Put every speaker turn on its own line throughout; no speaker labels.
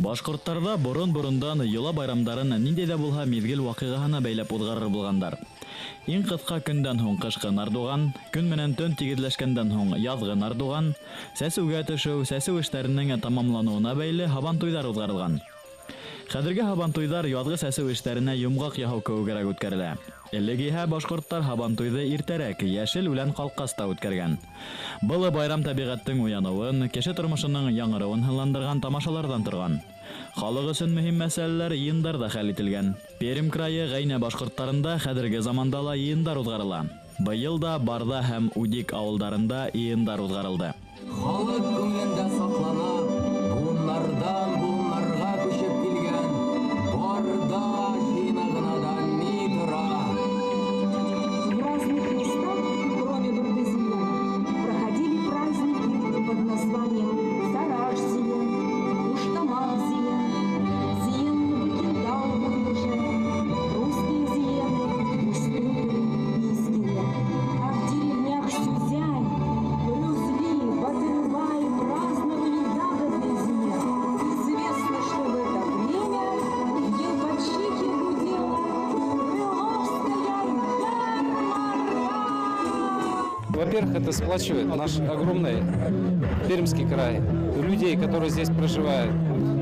Башҡорттарҙа борон-борондан йола байрамдарын ниндәй ҙә булһа миҙгел ваҡиғаһына бәйләп уҙғарыр булғандар. Иң ҡыҫҡа көндән һуң ҡышҡы нардуған, көн менән төн тигеҙләшкәндән һуң яҙғы нардуған, сәсеүгә төшөү, сәсеү эштәренең тамамланыуына бәйле һабантуйҙар уҙғарылған. Хәҙерге һабантуйҙар яҙғы сәсеү эштәренә йомғаҡ яһау кеүегерәк үткәрелә. Элек иһә башҡорттар һабантуйҙы иртәрәк, йәшел үлән ҡалҡҡас та үткәргән. Был байрам тәбиғәттең уяныуын, кеше тормошоноң яңырыуын һынландырған тамашаларҙан торған. Халыҡ өсөн мөһим мәсьәләләр йыйындарҙа хәл ителгән. Пермь крайы Ғәйнә башҡорттарында хәҙерге заманда ла йыйындар уҙғарыла. Быйыл да Барҙа һәм Удик ауылдарында йыйындар уҙғарылды.
Халыҡ күңелендә саҡлана, буыннарҙан буыннарға күсеп килгән Барҙа йыйыны ғына да ни тора.
В разных местах, кроме Бардызия, проходили праздники под названием Сараш-Зиян, Уштамак-Зиян, Зиян на Бакиндау, русские зияны, Устюты, Искине. А в деревнях Сюзянь, Брюзли, Батырбай праздновали ягодный зиян. Известно, что в это время в Елбачихе гудела Крыловская ярмарка.
Во-первых, это сплачивает наш огромный Пермский край, людей, которые здесь проживают.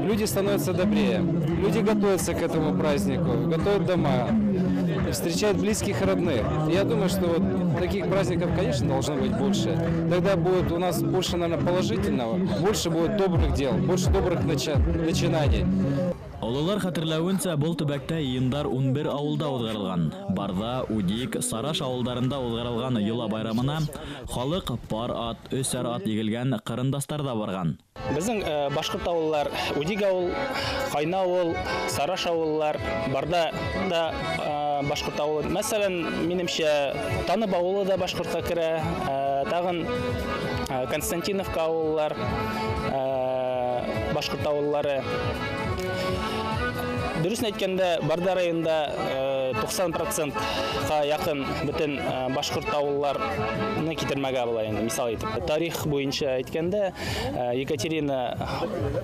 Люди становятся добрее, люди готовятся к этому празднику, готовят дома, встречают близких и родных. Я думаю, что вот таких праздников, конечно, должно быть больше. Тогда будет у нас больше, наверное, положительного, больше будет добрых дел, больше добрых начинаний.
Ололар хәтерләүенсә, был төбәктә йыйындар 11 ауылда уҙғарылған. Барҙа, Удик, Сараш ауылдарында уҙғарылған йола байрамына халыҡ пар ат, өсәр ат егелгән ҡарындастарҙа барған.
Беҙҙең башҡорт ауыллар Удик ауыл, Ҡайна ауыл, Сараш ауыллар, Барҙа да башҡорт ауылы. Мәҫәлән, минемсә, Танып ауылы да башҡортҡа керә, тағын Константиновка ауыллар, башҡорт ауыллары. Дөрөҫөн әйткәндә, Барҙа районында туҡсан процентҡа яҡын бөтөн башҡорт ауылларны китермәгә була инде, мисал итеп. Тарих буйынса әйткәндә, Екатерина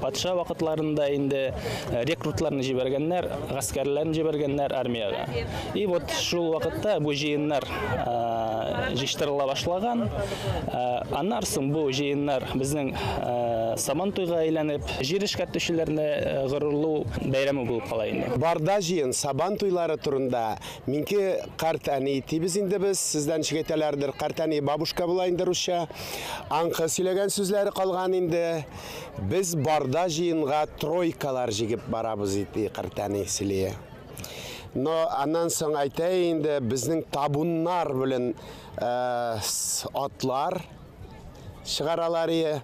патша ваҡытларында инде рекрутларны ебәргәннәр, ғәскәрләрен ебәргәннәр армияға. И вот шул ваҡытта бу йыйыннар йыйыштырыла башлаған. Аннан һуң бу йыйыннар беҙҙең Сабантуйға әйләнеп, жер эшкәртеүселәрне ғорурлау бәйрәме булып ҡала инде.
Барҙа йыйын Сабантуйлары турында минке ҡарт әни тибеҙ инде беҙ, һеҙҙән нисек әйтәләрҙер, ҡарт әни бабушка була инде русча. Аңҡы һөйләгән сүҙләре ҡалған инде. Беҙ Барҙа йыйынға тройкалар җигеп барабыҙ ити ҡарт әни һөйләй. Но аннан соң әйтә инде, беҙҙең табуннар белән атлар сығаралар ие.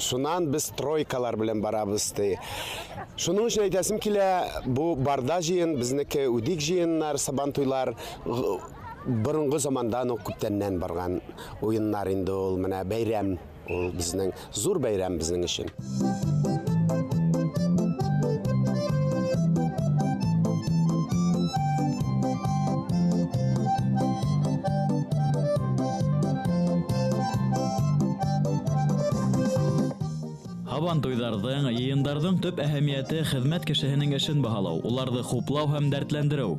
Шунан без тройкалар белән барабыз ди. Шуның өчен әйтәсем килә, бу Барҙа йыйын, безнеке Удик йыйыннар, Сабантуйлар борынғы замандан ук күптәннән барган уеннар инде ул, менә бәйрәм, ул безнең зур бәйрәм безнең өчен.
Һабантуйҙарҙың, йыйындарҙың төп әһәмиәте хеҙмәт кешеһенең эшен баһалау, уларҙы хуплау һәм дәртләндереү.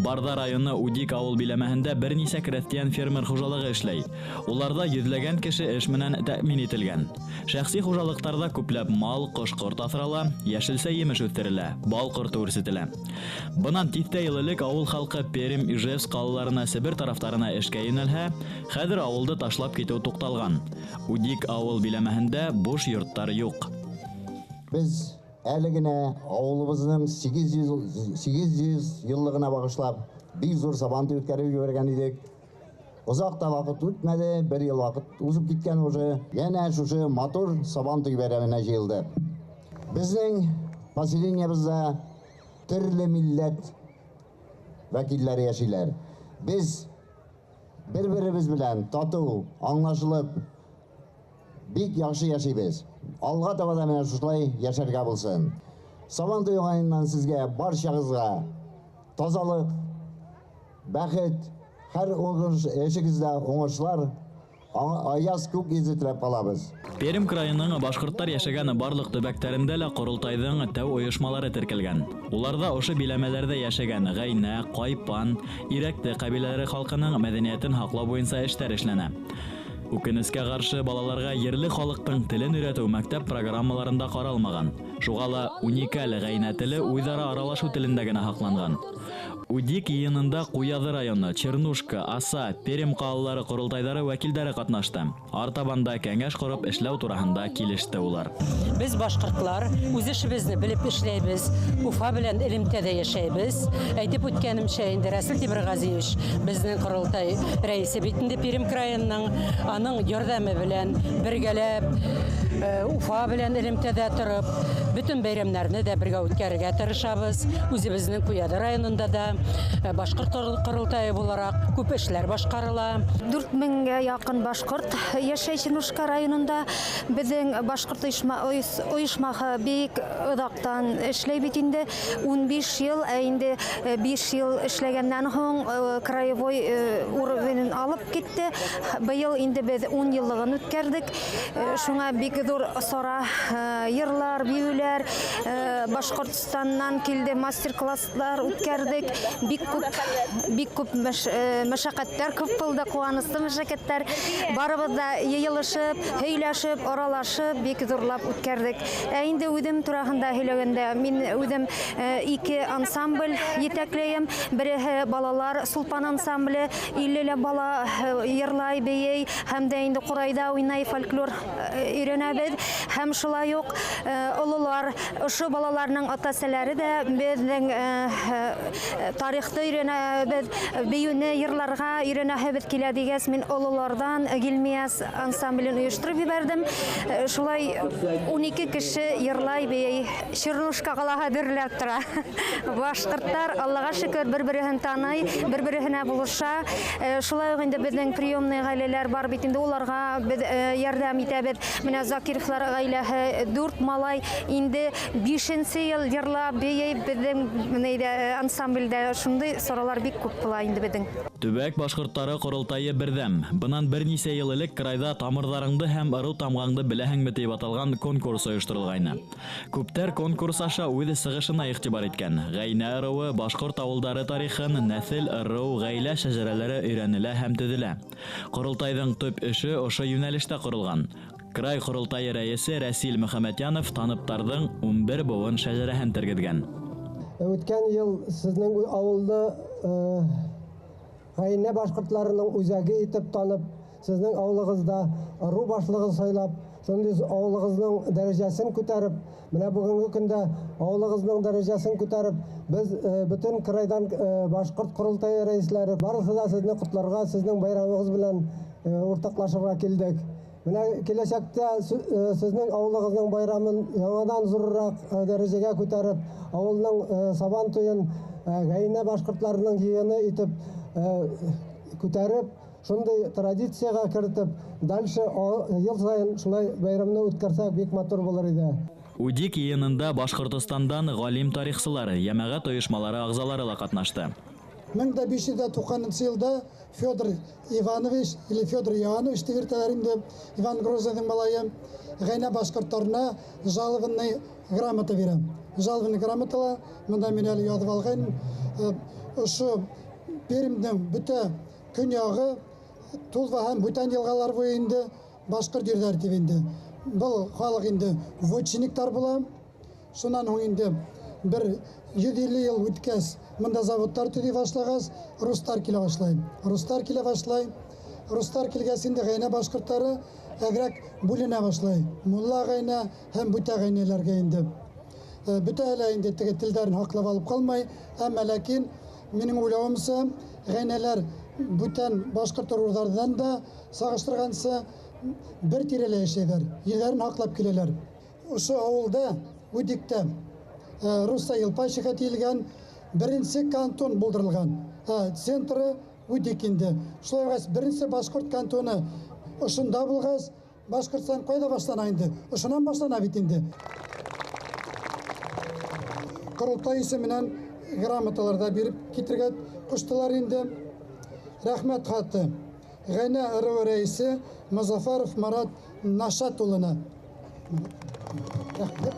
Барҙа районы Удик ауыл биләмәһендә бер нисә крәҫтиән фермер хужалығы эшләй. Уларҙа йөҙләгән кеше эш менән тәьмин ителгән. Шәхси хужалыҡтарҙа күпләп мал, ҡош-ҡорт аҫрала, йәшелсә емеш үҫтерелә, бал ҡорто үрсетелә. Бынан тиҫтә йыл элек ауыл халҡы Пермь, Ижевск ҡалаларына, Себер тарафтарына эшкә йүнәлһә, хәҙер ауылды ташлап китеү туҡталған. Удик ауыл биләмәһендә буш йорттар юҡ.
Беҙ әле генә ауылыбыҙҙың 800 йыллығына бағышлап бик ҙур сабантуй үткәреп ебәргән инек. Оҙаҡ та ваҡыт үтмәне, бер йыл ваҡыт уҙып киткән уже. Йәнә шушы матур сабантуй бәйрәменә йыйылды. Беҙҙең поселениебыҙҙа төрлө милләт вәкилдәре йәшәйләр. Беҙ бер-беребеҙ белән татыу, аңлашылып бик яҡшы йәшәйбеҙ. Алға таба да менә шушылай йәшәргә булсын. Сабантуй уңайыннан сезгә баршағыҙға тазалыҡ, бәхет, һәр эшегеҙҙә уңышлар, Аяз күк йөҙө теләп ҡалабыҙ.
Пермь крайының башҡорттар йәшәгән барлыҡ төбәктәрендә лә ҡоролтайҙың тәү ойошмалары теркәлгән. Уларҙа ошо биләмәләрҙә йәшәгән Ғәйнә, Ҡайпан, Ирәкте ҡәбиләләре халҡының мәҙәниәтен һаҡлау буйынса эштәр эшләнә. Үкенескә ҡаршы, балаларға ерле халыҡтың телен өйрәтеү мәктәп программаларында ҡаралмаған. Шуға ла уникаль ғәйнә теле үҙ-ара аралашыу телендә генә һаҡланған. Удик йыйынында Ҡуяҙы районы, Чернушка, Аса, Пермь ҡалалары ҡоролтайҙары вәкилдәре ҡатнашты. Артабанда кәңәш ҡороп эшләү тураһында килеште улар.
Беҙ башҡортлар үҙ эшебеҙҙе белеп эшләйбеҙ, Уфа белән элемтәдә йәшәйбеҙ. Әйтеп үткәнемсә, инде Рәсүл Тимерғәзиевич беҙҙең ҡоролтай рәйесе бит инде Пермь крайының, аның ярҙамы белән бергәләп Уфа белән элемтәдә тороп, бөтөн бәйрәмдәрҙе дә бергә үткәрергә тырышабыҙ. Үҙебеҙҙең Ҡуяҙы районында да башҡорт ҡоролтайы булараҡ күп эшләр башҡарыла.
4000-гә яҡын башҡорт йәшәй Чернушка районында. Беҙҙең башҡорт ойошмаһы бик оҙаҡтан эшләй бит инде. 15 йыл, ә инде 5 йыл эшләгәндән һуң краевой уровенен алып китте. Быйыл инде беҙ 10 йыллығын үткәрҙек. Шуңа бик ҙур сара, йырлар, бейеүләр, Башҡортостаннан килде, мастер-класслар үткәрҙек. Бик күп мәшәҡәттәр күп булды, ҡыуаныслы мәшәҡәттәр. Барыбыҙ ҙа йыйылышып, һөйләшеп, аралашып, бик ҙурлап үткәрҙек. Ә инде үҙем тураһында һөйләгәндә, мин үҙем 2 ансамбль етәкләйем. Береһе балалар Сулпан ансамбле, 50 бала йырлай, бейей, һәм дә инде ҡурайҙа уйнай, фольклор өйрәнәбеҙ. Һәм шулай уҡ ололар, ошо балаларның ата-әсәләре дә беҙҙең тарихты өйрәнәбеҙ, бейеүне, йырларға өйрәнәһебеҙ килә дигәс, мин ололарҙан Гилмиәс ансамблен ойоштороп ебәрҙем. Шулай 12 кеше йырлай, бейей. Чернушка ҡалаһы дөрләп тора. Башҡорттар, Аллаға шөкөр, бер-береһен таный, бер-береһенә булыша. Шулай уҡ инде беҙҙең приемный ғаиләләр бар бит инде, уларға беҙ ярҙам итәбеҙ. Менә Закировлар ғаиләһе 4 малай инде 5-нсе йыл йырлап, бейей беҙҙең ансамблдә. Шундай саралар бик күп була инде беҙҙең.
Төбәк башҡорттары ҡоролтайы берҙәм. Бынан бер нисә йыл элек крайҙа тамырҙарыңды һәм ырыу тамғаңды беләһеңме тип аталған конкурс ойошторолғайны. Күптәр конкурс аша үҙ сығышына иғтибар иткән. Ғәйнә ырыуы, башҡорт ауылдары тарихын, нәҫел, ырыу, ғаилә шәжәрәләре өйрәнелә һәм төҙөлә. Ҡоролтайҙың төп эше ошо йүнәлештә ҡоролған. Край ҡоролтайы рәйесе Рәсил Мөхәмәтйәнов таныптарҙың 11 быуын шәжәрәһен тергеҙгән.
Үткән йыл сезнең ауылды Ғәйнә башҡорттарының үҙәге итеп танып, сезнең ауылығыҙҙа ырыу башлығы сайлап, шундай ауылығыҙҙың дәрәжәсен күтәреп, менә бөгөнгө көндә ауылығыҙҙың дәрәжәсен күтәреп, беҙ бөтөн крайҙан башҡорт ҡоролтайы рәйесләре барыһы ла сезне ҡотларға, сезнең байрамығыҙ белән уртаҡлашырға килдек. Менә киләсәктә сезнең ауылығыҙҙың байрамын яңадан ҙурыраҡ дәрәжәгә күтәреп, ауылдың сабан туйын Ғәйнә башҡорттарының йыйыны итеп күтәреп, шундай традицияға кертеп, дальше йыл сайын шулай байрамны үткәрсәк бик матур булыр ине.
Удик йыйынында Башҡортостандан ғалим тарихсылары, йәмәғәт ойошмалары ағзалары ла ҡатнашты.
1590 йылда Федор Иванович или Федор Иоаннович тип йөртәләр инде, Иван Грозныйҙың малайы, Ғәйнә башҡорттарына жалованный грамота бирә. Жалованный грамотала мында мин әле яҙып алғайным. Ошо Пермдең бөтә көньяғы Тулва һәм бүтән йылғалар буйы инде башҡорт ерҙәре тип инде. Был халыҡ инде вотчинниктар була. Шунан һуң инде бер 150 йыл үткәс, мында заводтар төҙөй башлағас, рустар килә башлай. Рустар килә башлай. Рустар килгәс инде Ғәйнә башҡорттары әҙерәк бүленә башлай. Мулла ғәйнә һәм бүтә ғәйнәләргә инде. Бөтәһе лә инде теге телдәрен һаҡлап алып ҡалмай, әммә ләкин минең уйлауымса, ғәйнәләр бүтән башҡорт ырыуҙарҙан да сағыштырғанса бер тирәлә йәшәйҙәр, ерҙәрен һаҡлап киләләр. Ошо ауылда, Үдиктә, русса Елпайшиха тиелгән беренсе кантон булдырылған. Центры Үдик инде. Шулай булғас, беренсе башҡорт кантоны ошонда булғас, Башҡортостан ҡайҙа башлана инде? Ошонан башлана бит инде. Ҡоролтай исеменән грамоталар да биреп китергә ҡуштылар инде. Рәхмәт хаты. Ғәйнә ырыуы рәйесе Мозафаров Марат Нашат улына. Рәхмәт.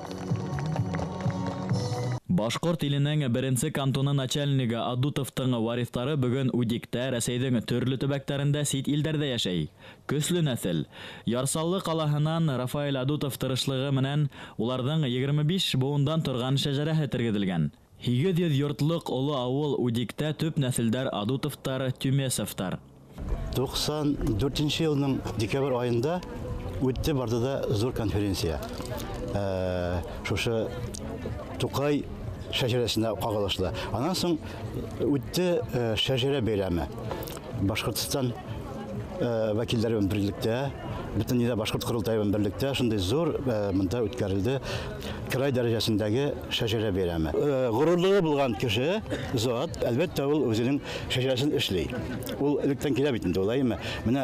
Башҡорт иленең беренсе кантоны начальнигы Адутовтың вариҫтары бөгөн Удиктә, Рәсәйҙең төрлө төбәктәрендә, сит илдәрҙә йәшәй. Көслө нәҫел. Ярсаллы ҡалаһынан Рафаэль Адутов тырышлығы менән уларҙың 25 быуындан торған шәжәрәһе тергеҙелгән. 800 йортлоҡ оло ауыл Удиктә төп нәҫелдәр Адутовтар, Тюмесовтар.
94 йылның декабрь айында үтте Бардада зур конференция. Шушы Туҡай шәжәрәсенә ҡағылышлы. Анан соң үтте шәжәрә бәйрәме. Башҡортостан вәкилдәре менән берлектә, бөтөн дөньяда башҡорт ҡоролтайы менән берлектә шундай зур мында үткәрелде край дәрәжәсендәге шәжәрә бәйрәме. Ғорурлығы булған кеше зат, әлбәттә, ул үзенең шәжәрәсен эшли. Ул электән килә бит инде, улаймы? Менә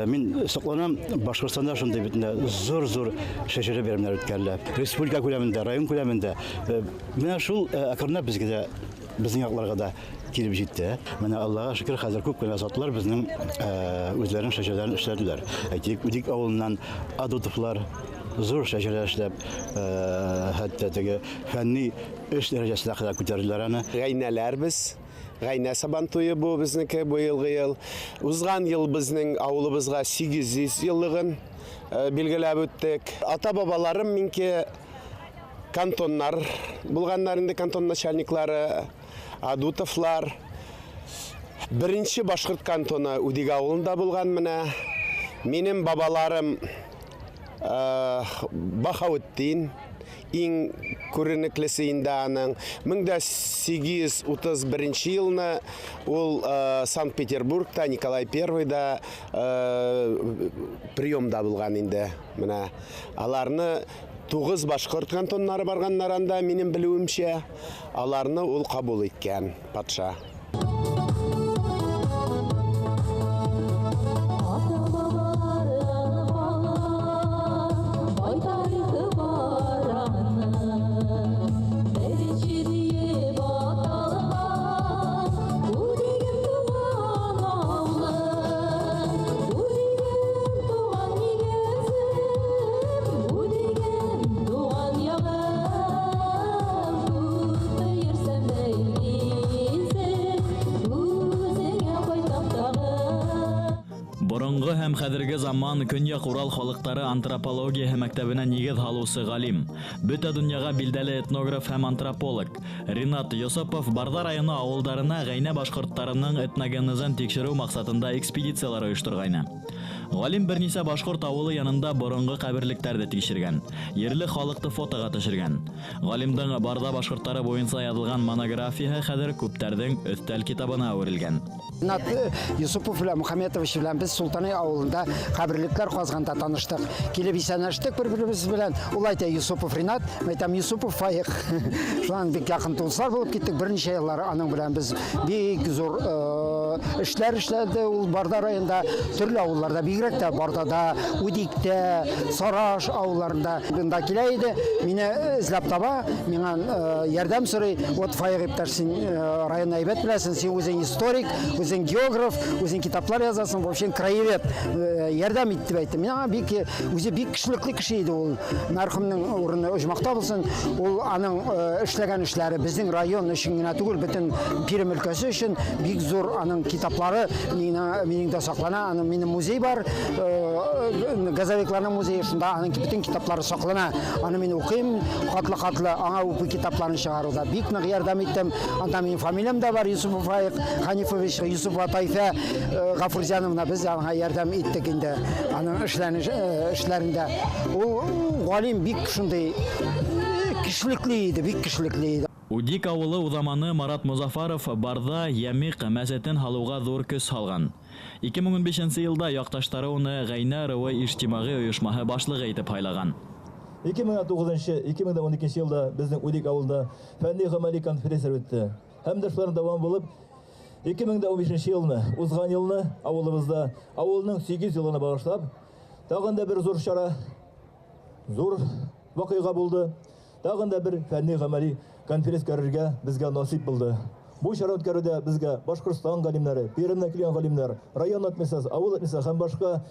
мин соҡланам, Башҡортостанда шундай бит инде зур-зур шәжәрә бәйрәмнәре үткәрелә. Республика күләмендә, район күләмендә. Менә шул әкренләп безгә дә, безнең яҡларға да килеп җитте. Менә Аллаһка шөкер, хәзер күп кенә затлар безнең үзләренең шәжәрәләрен эшләделәр. Әйтик, Удик авылыннан Адутовлар зур шәжәрә эшләп, хәтта теге фәнни эш дәрәҗәсенә кадәр күтәрделәр аны.
Ғәйнәләр без. Ғәйнә Сабантуйы бу безнеке бу елгы ел. Узган ел безнең авылыбызга 800 еллыгын билгеләп үттек. Ата-бабаларым минке кантоннар булганнар инде, кантон начальниклары, Адутовлар. Беренче башҡорт кантоны Удик авылында булган менә. Минем бабаларым Бахауетдин, иң күренеклесе инде аның. 1831 елны ул Санкт-Петербургта Николай Первыйда приемда булган инде. Менә аларны 9 башҡорт кантоннары барганнар анда, минем белүемчә, аларны ул ҡабул иткән патша.
Боронғо һәм хәҙерге заман Көньяҡ Урал халыҡтары антропологияһы мәктәбенә нигеҙ һалыусы ғалим, бөтә донъяға билдәле этнограф һәм антрополог Ринат Йосопов Барҙа районы ауылдарына ғәйнә башҡорттарының этногенезын тикшереү маҡсатында экспедициялар ойошторғайны. Ғалим бер нисә башҡорт ауылы янында боронғо ҡәберлектәрҙе тикшергән, ерле халыҡты фотоға төшөргән. Ғалимдың Барҙа башҡорттары буйынса яҙылған монографияһы хәҙер күптәрҙең өҫтәл китабына әүерелгән.
Ринат Йосопов белән Мухаметович белән без Султанай ауылында ҡәберлекләр ҡаҙғанда таныштыҡ. Килеп иҫәнләштек бер-беребеҙ белән. Ул әйтә Йосопов Ринат, мин әйтәм Йосопов Фаиҡ. Шунан бик яҡын дуҫлар булып киттек. Бер нисә йыллар аның белән без бик зур эшләр эшләде. Ул Барҙа районында төрлө ауылларда, бигерәк тә Бардада, Удиктә, Сараш ауылларында бында килә иде. Мине эзләп таба, миңа ярҙам сорай. Вот Фаиҡ иптәш, син районны әйбәт беләсең, син үзең историк, үзең географ, үзең китаплар язасың, вообще краевед. Ярҙам ит тип әйтте. Мин аңа бик, үзе бик кешелекле кеше иде ул. Мәрхүмнең урыны оҗмахта булсын. Ул аның эшләгән эшләре безнең район өчен генә түгел, бөтен Пермь өлкәсе өчен бик зур. Аның китаплары минең дә саклана. Аның минем музей бар, газовикларның музее, шунда аның бөтен китаплары саклана. Аны мин укыйм, хатлы-хатлы аңа уку китапларын чыгаруда бик нык ярдәм иттем. Анда минем фамилиям да бар, Юсупов Фаиҡ Ханифович, Юсупова Тайфә Гафурзяновна, без аңа ярдәм иттек инде аның эшләрендә. Ул галим бик шундый кешелекле иде, бик кешелекле иде.
Удик ауылы уҙаманы Марат Мозафаров Барҙа Ямиҡ мәсетен һалыуға ҙур көс һалған. 2015 йылда яҡташтары уны Ғәйнә ырыуы ижтимағи ойошмаһы башлығы итеп һайлаған.
2009, 2012 йылда беҙҙең Удик ауылында фәнни ғәмәли конференция үтте. Һәм дә шуларҙың дауамы булып, 2015 йылны, уҙған йылны ауылыбыҙҙа ауылының 8 йылына бағышлап, тағын да бер зур сара, зур ваҡиға булды. Тағын да бер фәнни ғәмәли конференция күрергә беҙгә насип булды. Бу чара үткәрүдә безгә Башкортстан галимнәре, Пермьнән килгән галимнәр, район администрациясе, авыл администрациясе һәм башка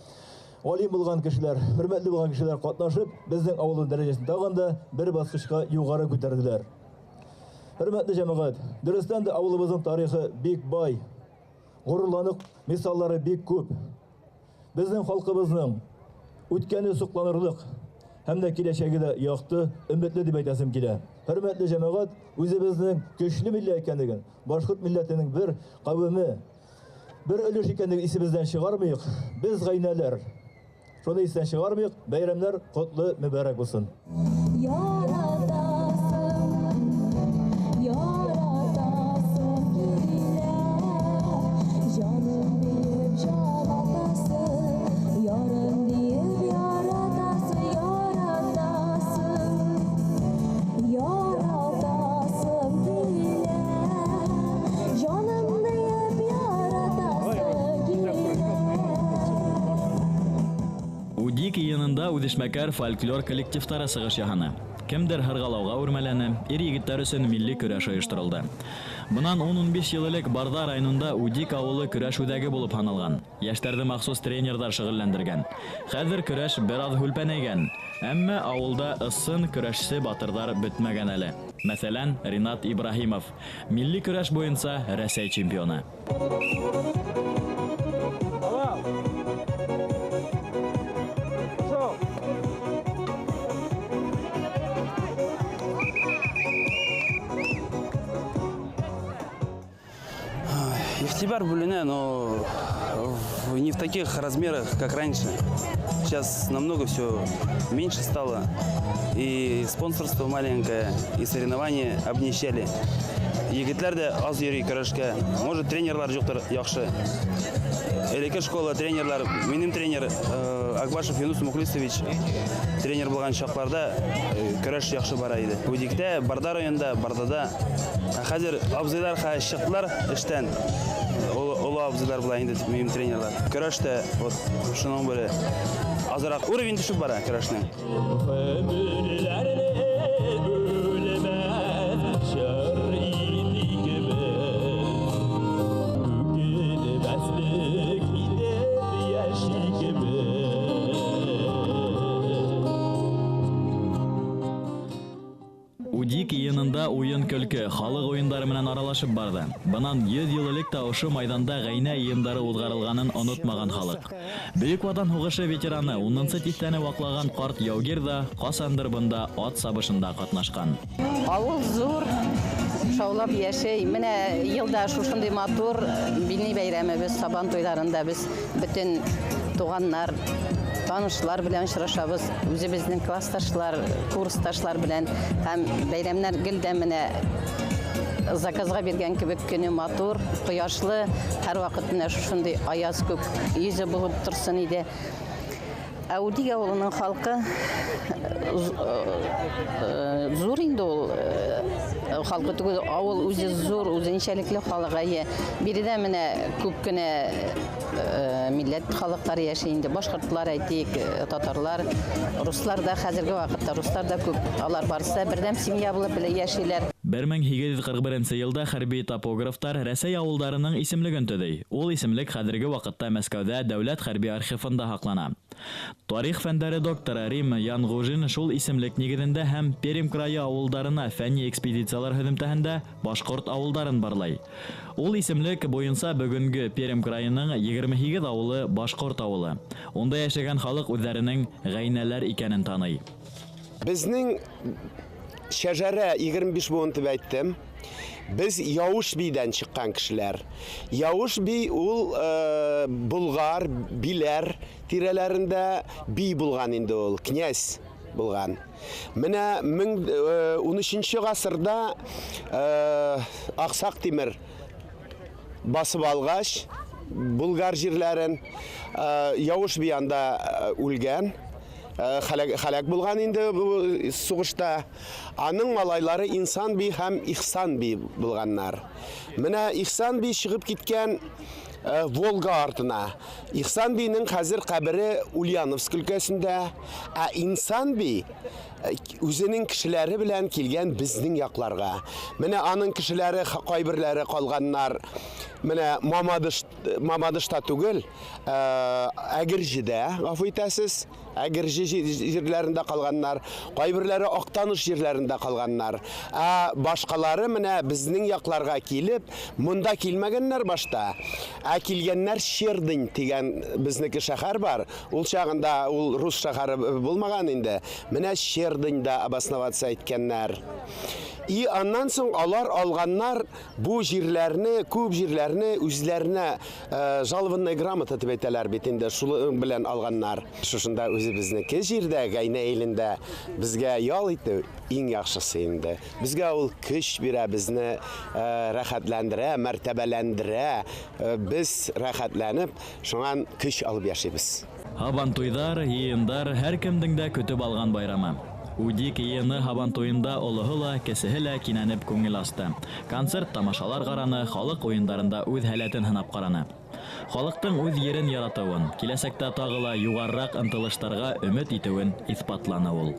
галим булган кешеләр, хөрмәтле булган кешеләр катнашып, безнең авылның дәрәҗәсен тагын да бер баскычка югары күтәрделәр. Хөрмәтле җәмәгать, дөрестән дә авылыбызның тарихы бик бай, горурланык мисаллары бик күп. Безнең халкыбызның үткәне сокланырлык һәм дә киләчәге дә якты, өметле дип әйтәсем килә. Хөрмәтле җәмәгать, үзебезнең көчле милләт икәнлеген, башкорт милләтенең бер кавеме, бер өлеш икәнлеген исебездән чыгармыйк. Без гайнәләр. Шуны истән чыгармыйк, бәйрәмнәр котлы, мөбарәк булсын.
Яратасым, яратасым килә, Җаным диеп җанатасы, Ярым диеп яратасы, Яратасым, яратасым килә, Җаным диеп яратасы килә.
Удик йыйынында үҙешмәкәр фольклор коллективтары сығыш яһаны. Кемдер һырғалауға үрмәләне, ир-егеттәр өсөн милли көрәш ойошторолдо. Бынан 10-15 йыл элек Барҙа районында Удик ауылы көрәш үҙәге булып һаналған. Йәштәрҙе махсус тренерҙар шөғөлләндергән. Хәҙер көрәш бер аҙ һүлпәнәйгән. Әммә ауылда ысын көрәшсе батырҙар бөтмәгән әле. Мәҫәлән, Ринат Ибраһимов, милли көрәш буйынса Рәсәй чемпионы.
Игътибар бүленә, но не в таких размерах, как раньше. Сейчас намного все меньше стало. И спонсорство маленькое, и соревнования обнищали. Егетләр дә аз йөри көрәшкә. Может, тренерлар юктыр яхшы. Элекке школа тренерлар, минем тренер Акбашев Юнус Мухлисович тренер булган чакларда көрәш яхшы бара иде. Удикта, Барда районында, Бардада. Ә хәзер абзыйлар чыктылар эштән. Олы абзыйлар була инде минем тренерлар. Көрәш тә вот шуның белән азрак уровень төшеп бара көрәшнең.
Удик йыйынында уйын-көлкө, халыҡ уйындары менән аралашып барҙы. Бынан 100 йыл элек тә ошо майҙанда ғәйнә йыйындары уҙғарылғанын онотмаған халыҡ. Бөйөк Ватан һуғышы ветераны унынсы тиҫтәне ваҡлаған ҡарт яугир ҙа ҡасандыр бында ат сабышында ҡатнашҡан.
Ауыл ҙур, шаулап йәшәй. Менә йылда шушындай матур милли бәйрәмебеҙ, Сабан туйҙарында беҙ бөтөн туғаннар, танышлар белән осрашабыҙ, үҙебеҙҙең классташлар, курсташлар белән һәм бәйрәмнәр гел дә менә заказға биргән кебек көнө матур, кояшлы, һәр ваҡыт менә шушындай аяҙ күк йөҙө булып торһон ине. Ә Удик ауылының халҡы ҙур инде ул, халҡы түгел, ауыл үҙе ҙур, үҙенсәлекле халыҡ. Әйе, биредә менә күп кенә милләт халыҡтары йәшәй инде. Башҡортлар әйтик, татарлар, руслар да хәҙерге ваҡытта руслар да күп. Алар барса берҙәм семья булып йәшәйләр.
Бер мең һигеҙ йөҙ ҡырҡ беренсе йылда хәрби топографтар Рәсәй ауылдарының исемлеген төҙөй. Ул исемлек хәҙерге ваҡытта Мәскәүҙә дәүләт хәрби архивында һаҡлана. Тарих фәндәре докторы Рим Янғужин шул исемлек нигеҙендә һәм Пермь крайы ауылдарына фәнни экспедициялар һөҙөмтәһендә башҡорт ауылдарын барлай. Ул исемлек буйынса бөгөнгө Пермь крайының егерме һигеҙ ауылы башҡорт ауылы. Унда йәшәгән халыҡ үҙҙәренең ғәйнәләр икәнен таный.
Беҙҙең шәжәрә егерме биш быуын тип әйттем. Беҙ Яуыш бейҙән сыҡҡан кешеләр. Яуыш бей ул Булғар, Биләр тирәләрендә бей булған инде ул, князь булған. Менә мең ун өсөнсө ғасырҙа Аҡсаҡ Тимер басып алғас Булғар җирләрен, Яуыш бей анда үлгән. Хәләк булган инде бу сугышта. Аның малайлары Инсан би һәм Ихсан би булганнар. Менә Ихсан би чыгып киткән Волга артына. Ихсан бинең хәзер кабере Ульяновск өлкәсендә, ә Инсан би үзенең кешеләре белән килгән безнең якларга. Менә аның кешеләре кайберләре калганнар. Менә Мамадыш, Мамадышта түгел, Әгерҗедә, гафу итәсез, Әгерҗе җирләрендә калганнар, кайберләре Актаныш җирләрендә калганнар. Ә башкалары менә безнең якларга килеп, монда килмәгәннәр башта, ә килгәннәр Щердынь дигән безнеке шәһәр бар. Ул чагында ул рус шәһәре булмаган инде. Менә Щердыньда обосноваться иткәннәр. И аннан соң алар алганнар бу җирләрне, күп җирләрне үзләренә жалованная грамота дип әйтәләр бит инде, шул белән алганнар. Шушында үзебезнеке җирдә, Гайнә илендә безгә ял итү иң яхшысы инде. Безгә ул көч бирә, безне рәхәтләндерә, мәртәбәләндерә. Без рәхәтләнеп, шуңан көч алып яшибез.
Һабантуйҙар, йыйындар һәр кемдең дә көтөп алған байрамы. Үдик йыйыны һабантуйында олоһо ла, кесеһе лә кинәнеп күңел асты. Концерт тамашалар ҡараны, халыҡ уйындарында үҙ һәләтен һынап ҡараны. Халыҡтың үҙ ерен яратыуын, киләсәктә тағы ла юғарыраҡ ынтылыштарға өмөт итеүен иҫбатланы ул.